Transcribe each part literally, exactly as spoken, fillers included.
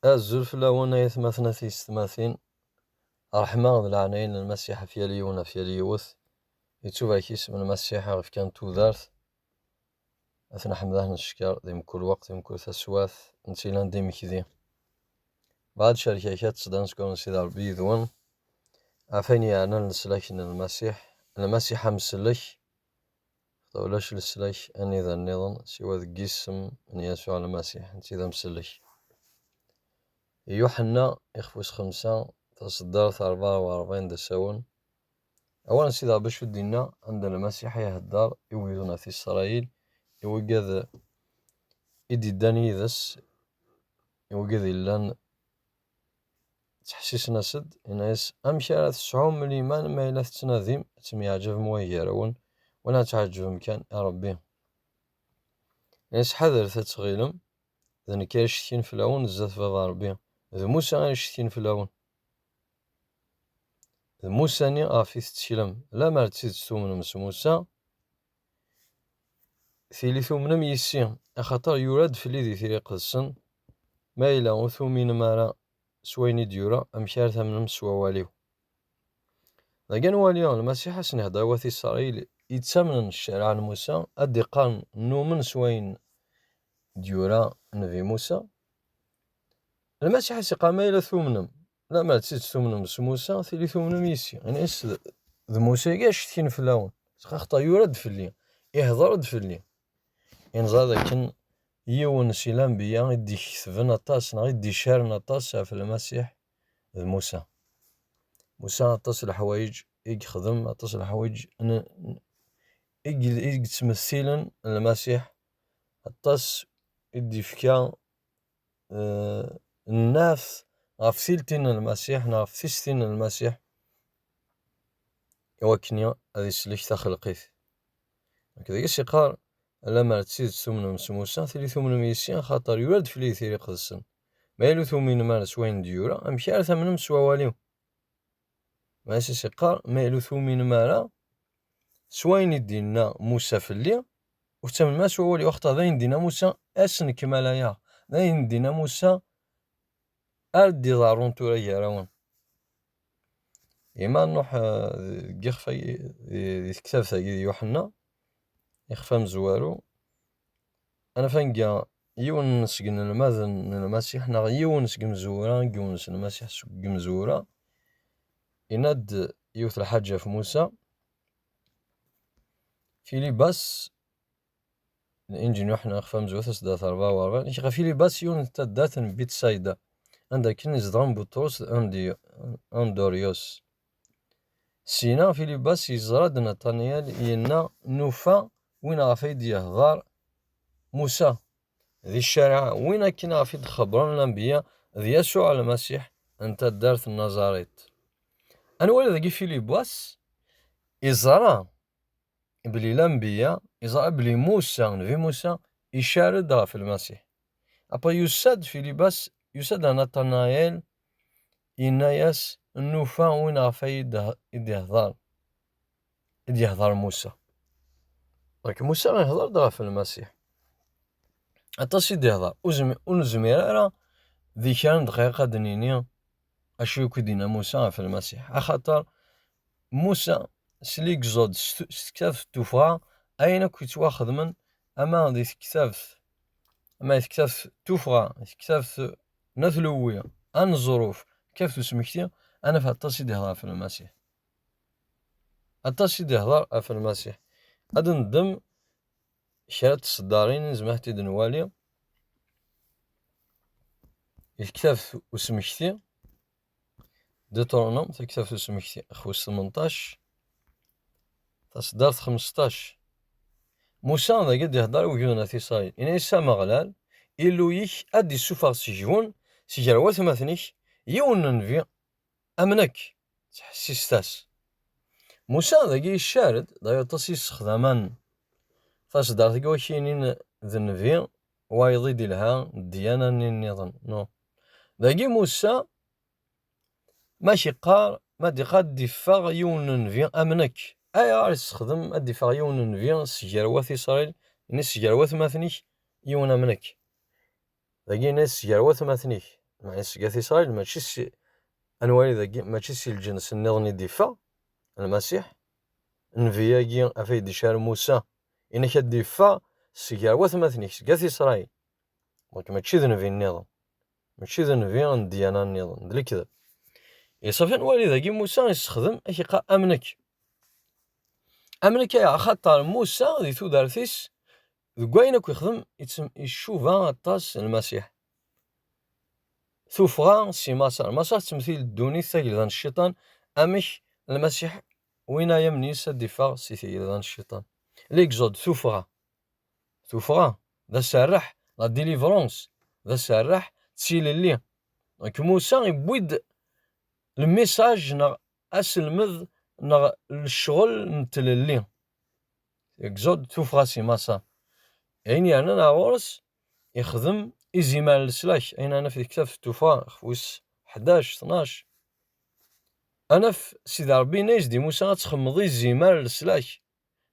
Azul fell-awen ay atmaten a tiyessetmatin. Ṛṛeḥma d leɛnaya n Lmasiḥ ɣef yal yiwen, ɣef yal yiwet. Ittubarek isem n Lmasiḥ aɣ-fkan tudert. Ad t-nḥemd, ad t-neckeṛ di mkul lweqt, di mkul taswiɛt, netta yellan d imekdi. Bɣiɣ ad cerkeɣ kra n tsedda n seg Sidi Ṛebbi yid-wen, ɣef ayen yeɛnan leslak n Lmasiḥ. Lmasiḥ amsellek, ulac leslak anida nniḍen siwa deg yisem n Yasuɛ Lmasiḥ, netta i d amsellek. Yuḥenna, ixef wis xemsa, taṣeddart rebɛa u rebɛin d asawen. Awal n Sidi Ṛebbi acu d-yenna, anda Lmasiḥ ihedder i wigduden n At Isṛayil, i wigad i d-iddan yid-s, i wigad yellan ttḥessisen-as-d, yenna-yas: "Amek ara tesɛum liman ma yella tettnadim ad temyeɛǧabem wagi gar-awen, wala ad tɛeǧbem kan i Ṛebbi?" Yenna-yas: "Ḥadret ad tɣilem d nekk ara icetkin fell-awen zdat Baba Ṛebbi, d Musa ara icetkin fell-awen." D Musa-nni ɣef i tetteklem. Lemmer d tidet tumnem s Musa, tili tumnem yis-i, axaṭer yura-d fell-i di Tira Iqedsen. Ma yella ur tuminem ara s wayen i d-yura, amek ara tamnem s wawal-iw? Dagi ad nwali Lmasiḥ ad sen-ihedder i wat Isṛayil yettamnen s ccariɛa n Musa, ad d-iqqaren numen s wayen d-yura Nnbi Musa. Lmasiḥ ad s-iqqar: "Ma yella tumnem, lemmer d tidet tumnem s Musa, tili tumnem yis-i." Ini-as: "D, d Musa-agi i icetkin fell-awen, axaṭer yura-d fell-i, ihder-d fell-i." Inẓa d akken yiwen si lanbiya i d-iketben aṭas neɣ i d-icaren aṭas ɣef Lmasiḥ d Musa. Musa aṭas n leḥwayeǧ i yexdem, aṭas n leḥwayeǧ n, n, i ye-, i yettmettilen Lmasiḥ, aṭas i d-yefka, eh, nnaf ɣef tiltin n Lmasiḥ neɣ ɣef tistin n Lmasiḥ, i wakken ad islek taxelqit. Nekk deg-s iqqar: "Lemmer d tidet tumnem s Musa, tili tumnem yis-i, axaṭer yura-d fell-i di Tira Iqedsen. Ma yella ur tuminem ara s wayen d-yura, amek ara tamnem s wawal-iw?" Maɛna iqqar: "Ma yella ur tuminem ara s wayen i d-yenna Musa fell-i, ur tettamnem ara s wawal-iw, axaṭer d ayen d-yenna Musa ass n kmala-yaɣ, d ayen d-yenna Musa ar d-iḍerrun tura gar-awen." Yemma nruḥ, eh, deg yixef-agi, di, di tektabt-agi di Yuḥenna, ixef amezwaru, ad naf anga yiwen seg inelmaden n Lmasiḥ, neɣ yiwen seg imezwura, yiwen s Lmasiḥ seg imezwura, yenna-d yiwet lḥaǧa ɣef Musa. Filibas, Linǧil n Yuḥenna ixef amezwaru, taseddart rebɛa u rebɛin, ɣef Filibas yiwen n taddart n Bitsayda, anda akken i zedɣen Buṭrus d Andi-, Anduryus. Syin-a, Filibas yeẓra-d Nataniyal, yenna: "Nufa win ɣef ay d-yehḍer Musa di ccariɛa, win akken ɣef i d-xebbren lanbeyya, d Yasuɛ Lmasiḥ n taddart n Naẓarit." Ad nwali dagi Filibas iẓra belli lanbeyya, iẓra belli Musa, Nnbi Musa, icar-d ɣef Lmasiḥ. Après, yusa-d Filibas, yusa-d ar Natanayel, yenna-yas: "Nufa win ɣef ay d-, i d-ihḍer, i d-ihḍer Musa." Donc, Musa ihḍer-d ɣef Lmasiḥ. Aṭas i d-ihḍer. Ur zmi-, ur nezmir ara di kra n ddqiqa ad d-nini acu akk i d-yenna Musa ɣef Lmasiḥ. Axaṭer Musa, s Ligẓod, s tu-, s tektabt n tuffɣa, ayen akk yettwaxedmen, ama di tektabt, ama di tektabt n tuffɣa, di tektabt n At Lewwi, aneẓruf, tektabt n usmekti, ad naf aṭas i d-ihḍer ɣef Lmasiḥ. Aṭas i d-ihḍer ɣef Lmasiḥ. Ad neddem kra n tseddarin, nezmer ad t-id-nwali. Di tektabt usmekti, Deutéronome, taktabt usmekti, ixef wis tmenṭac, taseddart xmesṭac. Musa dagi d-ihḍer i wegdud n At Isṛayil. Ini-as: "Ameɣlal, Illu-yik, ad d-issufeɣ seg-wen, seg gar watmaten-ik, yiwen n nnbi am nekk." Ttḥessiset-as. Musa dagi icar-d, d aṭas i yessexdamen taseddart-agi, wakinin d nnbi, wayeḍ i d-ilha d ddiyana-nni nniḍen. No. Dagi Musa, ma k-iqqar, ma d-iqqar ad d-iffeɣ yiwen n nnbi am nekk. Ayɣer i tessexdem ad d-iffeɣ yiwen n nnbi seg gar wat Isṛayil, ini seg gar watmaten-ik yiwen am nekk? Dagi ini seg gar watmaten-ik. meɛna seg At Isṛayil, mačči si, ad nwali dagi, mačči si lǧens nniḍen i d-iffeɣ Lmasiḥ. Nnbi-agi af ay d-icar Musa, inek ad d-iffeɣ seg gar watmaten-ik, seg At Isṛayil. Donc mačči d nnbi nniḍen, mačči d nnbi n ddyana nniḍen, d lekdeb. Iṣafi ad nwali dagi Musa yessexdem, ak iqqar am nekk. Am nekk ay, axaṭer Musa di tudert-is, deg wayen akk ixdem, ittem-, icuba aṭas Lmasiḥ. Tuffɣa si Maṣer. Maṣer tettemtil ddunit, tagelda n cciṭan. Amek Lmasiḥ, win ay amnis, ad d-iffeɣ si tagelda n cciṭan? L'exode, tuffɣa. Tuffɣa, d aserreḥ, la délivrance, d aserreḥ, d tilelli. Donc Musa yewwi-d lmisaj neɣ aselmed neɣ lecɣel n tlelli. Exode, tuffɣa si Maṣer. Ayen yernan ar ɣur-s, ixdem izimer n leslak, ayen ara naf di tektabt n tuffɣa, ɣef wis ḥdac, tnac. Ad naf Sidi Ṛebbi yenna-yas-d i Musa ad txemmeḍ izimer n leslak.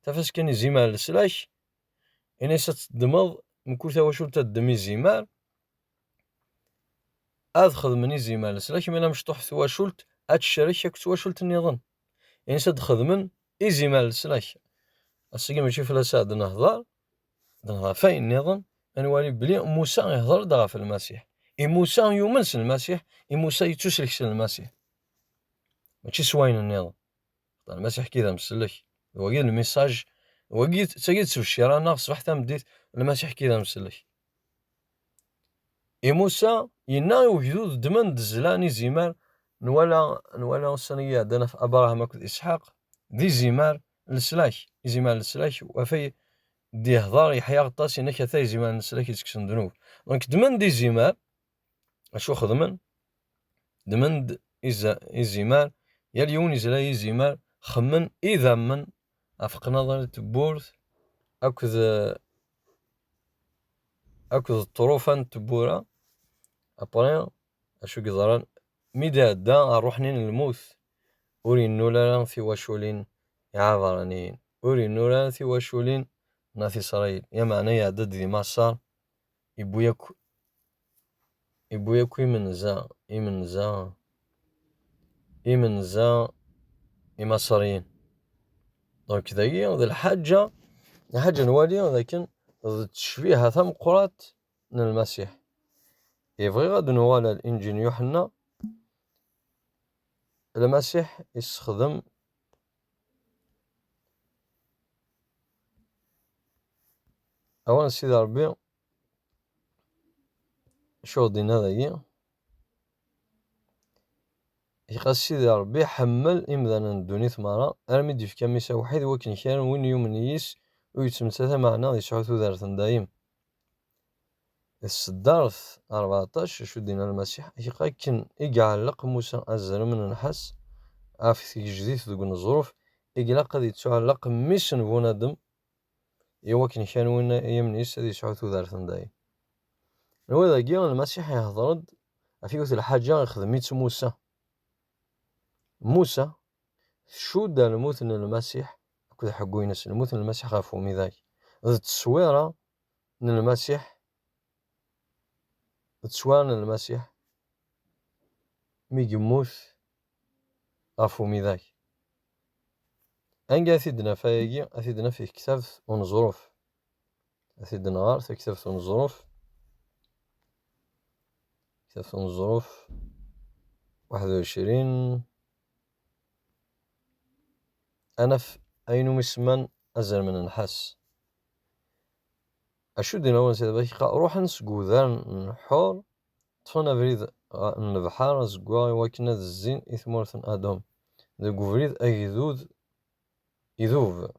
Taf-as kan izimer n leslak, ini-as ad teddmeḍ, mkul tawacult ad teddem izimer, ad xedmen izimer n leslak, mi ara mecṭuḥ twacult, ad tecrek akk twacult nniḍen. Ini-as ad xedmen izimer n leslak. Ass-agi mačči fell-as ad nehḍer, ad nehḍer ɣef wayen nniḍen, ad nwali belli Musa ihḍer-d ɣef Lmasiḥ. I Musa yumen s Lmasiḥ, i Musa yettuslek s Lmasiḥ. Mačči s wayen nniḍen. Lmasiḥ ki d amsellek. D wagi d lmisaj, d wagi d, d tagi d ttbecciṛ-aneɣ ṣṣbeḥ tameddit, Lmasiḥ ki d amsellek. I Musa, yenna i wegdud ddmen-d zzla n izimer, nwala, nwala ussan-agi iɛeddan ɣef Abṛaham akked Isḥaq, d izimer n leslak, izimer n leslak, wafay d-ihḍer Yeḥya Aɣeṭṭas, yenna-k ata izimer n leslak i d-tekksen ddnub. Donc, ddmen-d izimer, acu xedmen? Ddmen-d iza-, izimer, yal yiwen izla izimer, xemmen idammen ɣef qnaḍer n tewwurt akked, akked ṭṭrufa n tewwura. Après, acu yeḍran? Mi d-iɛedda ṛṛuḥ-nni n lmut, ur yennul ara tiwaculin iɛabraniyen, ur yennul ara tiwaculin n At Isṛayil. Yameɛna iɛedda-d di Maṣer, yewwi akk, yewwi akk imenza, imenza, imenza imaṣriyen. Donc, dagi d lḥaǧa, lḥaǧa nwali d akken d ttecbiha tameqqrant n Lmasiḥ. I bɣiɣ ad nuɣal ar Inǧil n Yuḥenna, Lmasiḥ issexdem awal n Sidi Ṛebbi, acu ɣ-d-inna dagi? Iqas Sidi Ṛebbi ḥemmel imdanen n ddunit meṛṛa, armi d-yefka mmi-s awḥid, wakken kra n win yumnen yis ur yettmettat, ameɛna ad yesɛu tudert n dayem. Di tseddart rbeɛṭac, acu d-inna Lmasiḥ? Iqas akken i iɛelleq Musa azrem n nnḥas ɣef tgejdit deg uneẓruf, i ilaq ad yettuɛelleq mmi-s n bunadem, i wakken kra n win yumnen yis ad yesɛu tudert n dayem. Nwa dagi, Lmasiḥ ihḍer-d ɣef yiwet n lḥaǧa ixdem-itt Musa. Musa, tcudd ar lmut n Lmasiḥ akked ḥeggu-ines, lmut n Lmasiḥ ɣef umidag. D tteswira n Lmasiḥ, d tteswira n Lmasiḥ mi yemmut ɣef umidag. Anga ad t-id-naf ayagi? Ad t-id-naf di tektabt Uneẓruf. Ad t-id-nɣer, taktabt Uneẓruf. Taktabt Uneẓruf, waḥed u ɛecrin. Ad naf ayen umi semman azrem n nnḥas. Acu d-yenna Sidi Ṛebbi? Iqqar, ruḥen seg udar n Ḥur, ṭṭfen abrid ɣ-, n lebḥer azeggaɣ i wakken ad zzin i tmurt n Adum. Deg ubrid agdud idub.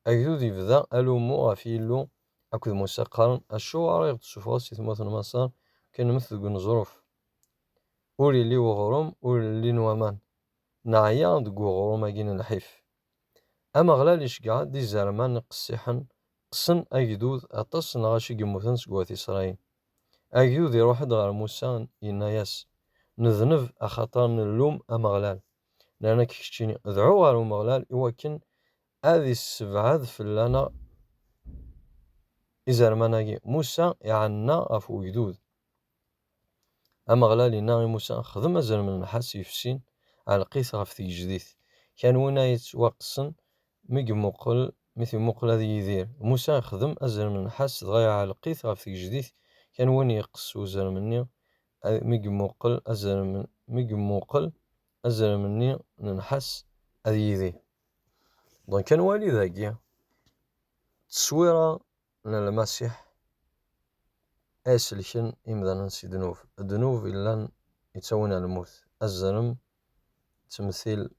Agdud yebda alummu ɣef Yillu akked Musa, qqaren, acuɣer i ɣ-d-tessufɣeḍ si tmurt n Maṣer, kan nmet deg uneẓruf? Ur illi weɣrum, ur llin waman. Neɛya deg uɣrum-agi n lḥif. Ameɣlal iceggeɛ-d izerman iqessiḥen, qqsen agdud aṭas n lɣaci yemmuten seg wat Isṛayil. Agdud iruḥ-d ɣer Musa, yenna-yas, nedneb axaṭer nellum Ameɣlal. Nerna-k keččini, dɛu ɣer Umeɣlal i wakken ad issebɛed fell-aneɣ izerman-agi. Musa iɛenna ɣef ugdud. Ameɣlal yenna i Musa: "Xdem azrem n nnḥas yefsin, ɛelleq-it ɣef tgejdit, kan win ay yettwaqqsen mi yemmuqel, mi t-yemmuqel ad yidir." Musa ixdem azrem n nnḥas, dɣa iɛelleq-it ɣef tgejdit, kan win yeqqes uzrem-nni, ad, mi yemmuqel azrem, mi yemmuqel azrem-nni n nnḥas ad yidir. Donc, ad nwali dagi tteswira n Lmasiḥ ay selken imdanen si ddnub. Ddnub yellan yettawin ar lmut. Azrem, ttmetil,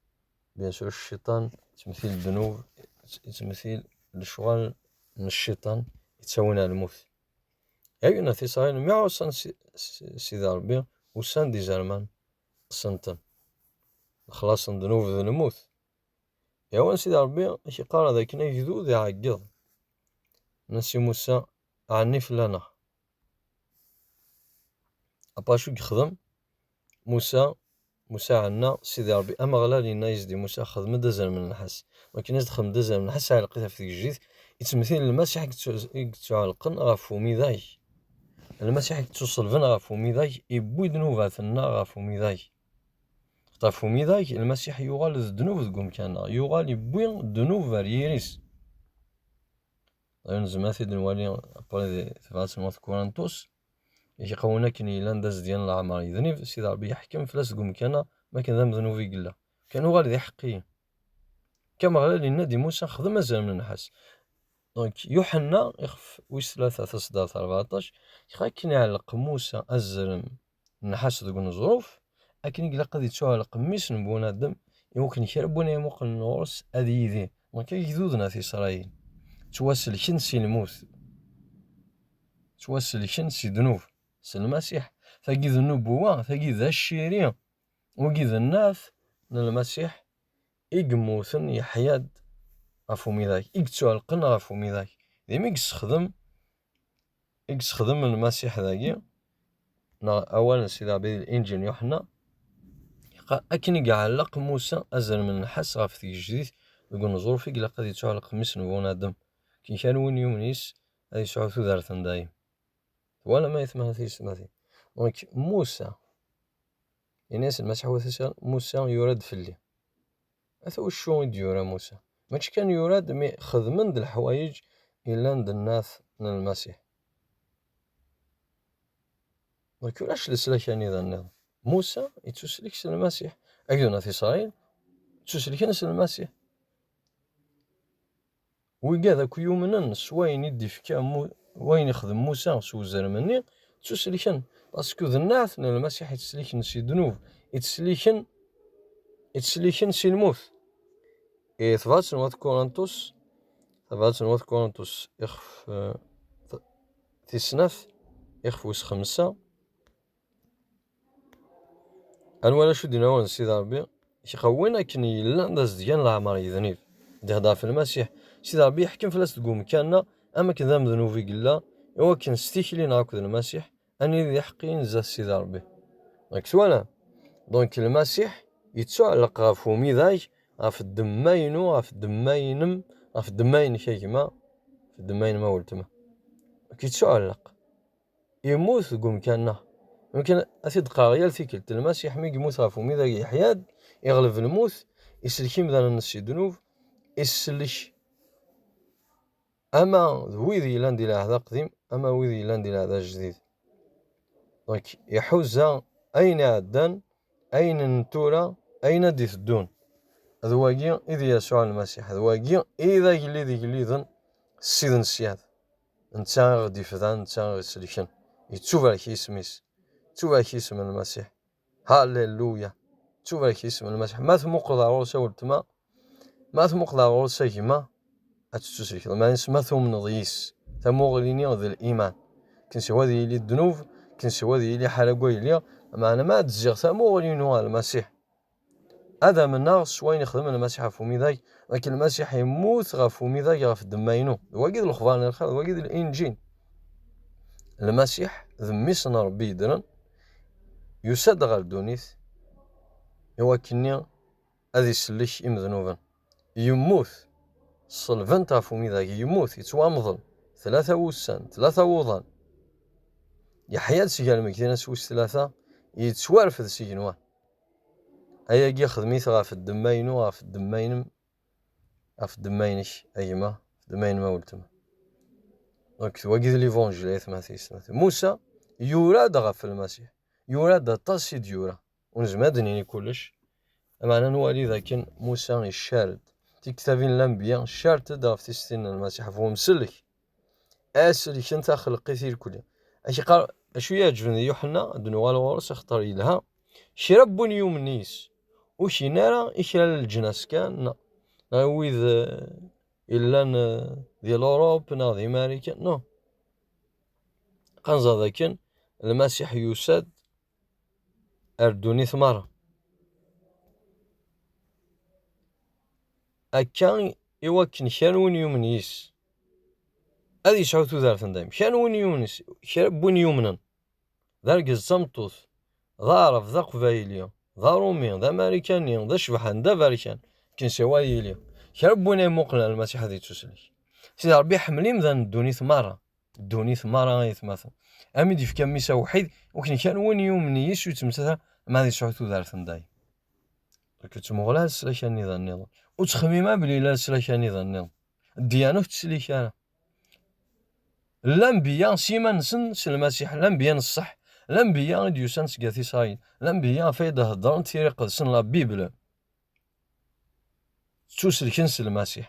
bien sûr, cciṭan, ttmetil ddnub, ttmetil lecɣal n cciṭan yettawin ar lmut. Ayen at Isṛayil mi ɛuṣan si, si, Sidi Ṛebbi, usan-d izerman, qqsen-ten. Lexlaṣ n ddnub d lmut. Yawan Sidi Ṛebbi i k-iqqar d akken agdud iɛeggeḍ. Nnan-as i Musa: "Ɛenni fell-aneɣ." Apacu i yexdem Musa, Musa ɛenna, Sidi Ṛebbi Ameɣlal yenna-yas-d i Musa: "Xdem-d azrem n nnḥas." Wakken i s-d-xdem-d azrem n nnḥas, ɛelleq-it ɣef tgejdit, ittmetil n Lmasiḥ i yettu-, i yettuɛelqen ɣef umidag. Lmasiḥ i yettuṣelben ɣef umidag, iwwi ddnubat-nneɣ ɣef umidag. Ɣef umidag, Lmasiḥ yuɣal d ddnub deg umkan-a, yuɣal iwwi ddnub ar yiri-s. Dayen, nezmer ad t-id-nwali après di tebrat n wat Kurintus, i k-iqewwen akken yellan d azedgan n leɛmer yednib, Sidi Ṛebbi yeḥkem fell-as deg umkan-a, makken d amednub i yella. Kan uɣal d iḥeqqiyen. Kan Ameɣlal yenna-d i Musa: "Xdem azrem n nnḥas." Donc, Yuḥenna, ixef wis tlata, taseddart rbeɛṭac, ixef akken iɛelleq Musa azrem n nnḥas deg uneẓruf, akken i ilaq ad ittuɛelleq mmi-s n bunadem, i wakken kra n win ay imuqlen ɣur-s ad yidir. Donc, agduden at Isṛayil ttwaselken si lmut, ttwaselken si ddnub, s Lmasiḥ. Tagi d nnubuwa, tagi d acciri, wigi d nnɛat n Lmasiḥ i yemmuten, yeḥya-d ɣef umidag, i yettuɛelqen ɣef umidag. D imi i yessexdem i yessexdem Lmasiḥ dagi, neɣ awal n Sidi Ṛebbi di Linǧil n Yuḥenna, yeqqar: "Akken i iɛelleq Musa azrem n nnḥas ɣef tgejdit deg uneẓruf i ilaq ad yettuɛelleq mmi-s n bunadem, akken kan win yumnen yis ad yesɛu tudert n dayem." Twalam ayetma tiyessetmatin? Donc, Musa, yenna-yas Lmasiḥ, wat Musa yura-d fell-i. Ata wacu i d-yura Musa. Mačči kan yura-d, mi xedmen-d leḥwayeǧ yellan d nnɛat n Lmasiḥ. Donc, ulac leslak anida nniḍen. Musa yettuslek s Lmasiḥ. Agdud n At Isṛayil ttuselken s Lmasiḥ. Wigad akk yumnen s wayen i d-ifka Mu-, wayen ixdem Musa s uzrem-nni, ttuselken. Parce que d nnɛat n Lmasiḥ i ttesliken si ddnub, i ttesliken, i ttesliken si lmut. I tebrat n wat Kurintus, tebrat n wat Kurintus, ixef, eh, t-, tis snat, ixef wis xemsa. Ad nwali acu d-yenna wawal n Sidi Ṛebbi, iqewwin akken yellan d azedgan leɛmer yednib. D-ihder ɣef Lmasiḥ. Sidi Ṛebbi yeḥkem fell-as deg umkan-a, am akken d amednub i yella, i wakken s tikli-nneɣ akked Lmasiḥ, ad nili d iḥeqqiyen zdat Sidi Ṛebbi. Donc, twalam? Donc, Lmasiḥ yettuɛelleq ɣef umidag, ɣef ddemma-inu, ɣef ddemma-inem, ɣef ddemma-inek a gma, ɣef ddemma-inem a weltma. Donc, yettuɛelleq. Yemmut deg umkan-a. Mumkin ad t-id-qqareɣ yal tikkelt. Lmasiḥ mi yemmut ɣef umidag yeḥya-d, iɣleb lmut, isellek imdanen-nnes si ddnub, isellek ama d wid yellan di lɛehd aqdim, ama wid yellan di lɛehd ajdid. Donc, iḥuza ayen iɛeddan, ayen n tura, ayen ad d-iteddun. D wagi i d Yasuɛ Lmasiḥ, d wagi i d agellid igelliden, Ssid n ssyad. Netta i ɣ-d-ifdan, netta i ɣ-iselken. Yettubarek yisem-is. Yettubarek yisem n Lmasiḥ. Halleluya. Yettubarek yisem n Lmasiḥ. Ma tmuqleḍ ɣer ɣur-s a weltma, ma tmuqleḍ ɣer ɣur-s a gma, ad tettuselkeḍ. Meɛna ma tumneḍ yis, tamuɣli-nni d liman. Akken siwa ad yili ddnub, akken siwa ad yili ḥala deg wayen lliɣ, meɛna ma ad d-zziɣ tamuɣli-inu ɣer Lmasiḥ, ad amneɣ s wayen ixdem Lmasiḥ ɣef umidag, akken Lmasiḥ yemmut ɣef umidag ɣef ddemma-inu. D wagi d lexbar n lxir, d wagi d Linǧil. Lmasiḥ d mmi-s n Ṛebbi yeddren, yusa-d ɣer ddunit i wakken-nni ad isellek imednuben. Yemmut, ṣelben-t ɣef umidag, yemmut, yettwamḍel, tlata wussan, tlata wuḍan. Yeḥya-d seg lmeggtin ass wis tlata, yettwarfed s igenwan. Ayagi xdem-it ɣef ddemma-inu, ɣef ddemma-inem, ɣef ddemma-inek a gma, ɣef ddemma-inem a weltma. Donc d wagi d l'évangile ay atmaten yessetmaten. Musa yura-d ɣef Lmasiḥ, yura-d aṭas i d-yura. Ur nezmir ad d-nini kullec. Ameɛna nwali dakken Musa icar-d. Tiktabin n lanbeyya carent-d ɣef tistin n Lmasiḥ ɣef umsellek. Ad sellken taxelqit irkelli. Ad k-iqqar acu i iɛeǧben di Yuḥenna, ad d-nuɣal ɣur-s axaṭer yelha. Kra n win yumnen yis, ur kinin ara i kra n leǧnas kan, neɣ, neɣ i wid, eh, yellan, eh, di l'Europe neɣ di Marikan, non. Qanzeɣ dakken Lmasiḥ yusa-d ar ddunit merra. Akka i wakken kra n win yumnen yis ad yesɛu tudert n dayem. Kra n win yumnen yis, kra n win yumnen, d argaz d tameṭṭut, d aɛrab, d aqbayli, d aṛumi, d amarikani, d acebḥan, d aberkan, akken s-iwa yili. Kra n win ay imuqlen ar Lmasiḥ ad yettuslek. Sidi Ṛebbi iḥemmel imdanen n ddunit merra. Ddunit merra ay atmaten. Am i d-yefka mmi-s awḥid, wakken kra n win yumnen yis ur yettmettat ara ma ad yesɛu tudert n dayem. Ur k-ttmuɣal ara leslak-a nniḍen. Ur ttxemmim ara belli yella leslak-a nniḍen. Ddiyana ur tettsellik ara. Lanbeyya s yiman-nsen s Lmasiḥ, lanbeyya n ṣṣeḥ, lanbeyya i d-yusan seg At Isṛayil, lanbeyya ɣef ay d-heddrent tira iqedsen, la Bible, ttuselken s Lmasiḥ.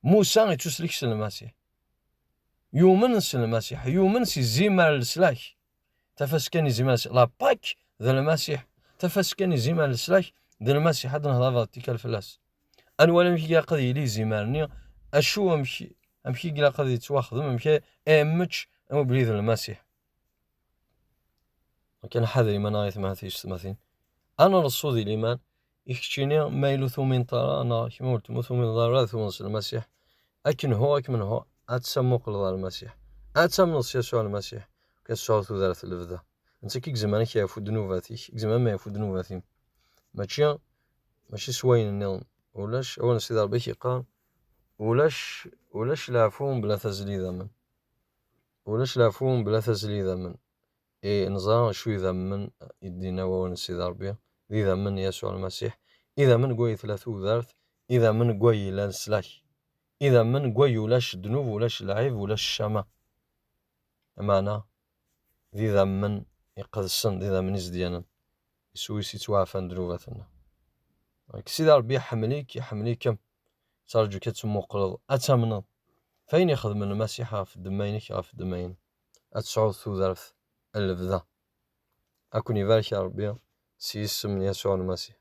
Musa yettuslek s Lmasiḥ. Yumen s Lmasiḥ, yumen s izimer n leslak. Tafaska n izimer n leslak, la Pâque d Lmasiḥ. Tafaska n izimer n leslak d Lmasiḥ, ad nehḍer ɣef tikkal fell-as. Ad nwali amek i ilaq ad yili izimer-nni, acu, amek, amek i ilaq ad yettwaxdem, amek a, a yemmečč, amubli d Lmasiḥ. Akken ḥader iman-a ay atmaten yessetmaten. Ad nreṣṣu di liman, i keččini ma yella ur tumineḍ ara, neɣ kemm weltma ur tumineḍ ara, ad tumineḍ s Lmasiḥ. Akken hu, akken menhu, ad tamuqleḍ ɣer Lmasiḥ. Ad tamneḍ s Yasuɛ Lmasiḥ, ad tesɛuḍ tudert n lebda. Netta i izemren ad k-yeɛfu ddnubat-ik, i izemren ad m-yeɛfu ddnubat-im. Mačči, mačči s wayen nniḍen. Ulac, awal n Sidi Ṛebbi i k-yeqqar, ulac, ulac leɛfu mebla tazli idammen. Ulac leɛfu mebla tazli idammen. I neẓra acu idammen i d-yenna wawal n Sidi Ṛebbi, d idammen n Yasuɛ Lmasiḥ, idammen deg way tella tudert, idammen deg way yella leslak, idammen deg way ulac ddnub, ulac lɛib, ulac ccama. Ameɛna, d idammen iqedsen, d idammen izedyanen, iswi-s yettwaɛfan ddnubat-nneɣ. Sidi Ṛebbi iḥemmel-ik, iḥemmel-ikem. Ttraǧu-k ad temmuqleḍ, ad tamneḍ f ayen ixedmen Lmasiḥ ɣef ddemma-inek, ɣef ddemma-inem. Ad tesɛuḍ tudert n lebda. Ad ken-ibarek Ṛebbi s yisem n Yasuɛ Lmasiḥ.